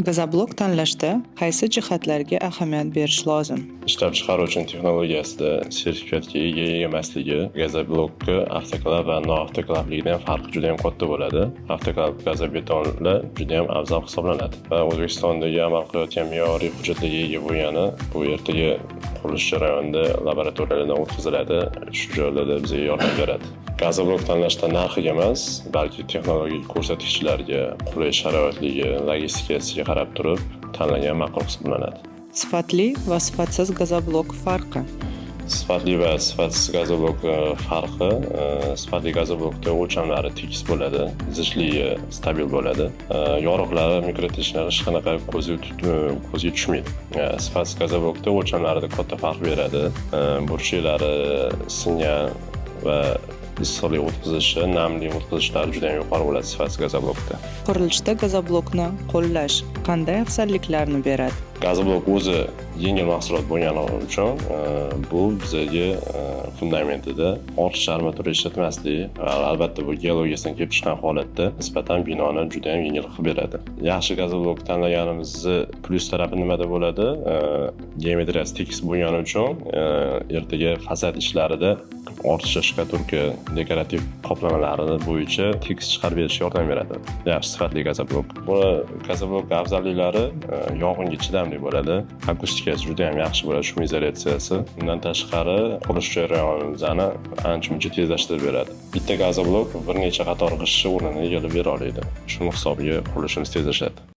Gazoblok tanlashda qaysi jihatlarga ahamiyat berish lozim? Ishlab chiqaruvchining texnologiyasida sertifikatga ega emasligi, gazoblokni avtoklav va noavtoklavligidan ham farqi juda ham katta bo'ladi. Avtoklav gazobetonlar juda ham afzal hisoblanadi va O'zbekistondagi amal qilayotgan me'yoriy hujjatlarga ega bo'lgani, bu ertaga qurilish jarayonida laboratoriyalardan o'tkaziladi, shu joylarda bizga yordam beradi. Gazoblok tanlashda narxiga emas, balki texnologik ko'rsatkichlarga, qulay sharoitligi, logistikasiga qarab turib tanlagan ma'qul hisoblanadi. Sifatli va sifatsiz gazoblok farqi. Sifatli va sifatsiz gazoblok farqi: sifatli gazoblokda o'lchamlari tekis bo'ladi, zichligi stabil bo'ladi, yoriqlari, микротрещина lari hech qanaqa ko'zga tushmaydi. Sifatsiz gazoblokda o'lchamlarida katta farq beradi, burchaklari singan va issiqlik o'tkazishi, namlik o'tkazishlari juda ham yuqori bo'ladi sifatsiz gazoblokda. Qurilishda gazoblokni qo'llash qanday afzalliklarni beradi? Gazoblok o'zi yengil mahsulot bo'lgani uchun bu bizaga fundamentida ortiqcha armatura ishlatmaslik va albatta bu geologiyasidan kelib chiqqan holatda nisbatan binoni juda ham yengil qilib beradi. Yaxshi gazoblok tanlaganimizni plyus tarafi nimada bo'ladi? Geometriyasi tekis bo'lgani uchun ertaga fasad ishlarida ortiqcha shkaturka, dekorativ qoplamalarini bo'yicha tekis chiqarib berishga yordam beradi yaxshi sifatli gazoblok. Buni gazoblok afzalliklari yong'inga chidamli bo'ladi, akustikasi juda ham yaxshi bo'ladi, shumizolyatsiyasi. Undan tashqari, qurilish jarayonimizni ancha muncha tezlashtirib beradi. Bitta gazoblok bir necha qator g'ishtni o'rnini egallab bera oladi, shuni hisobiga qurilishimiz tezlashadi.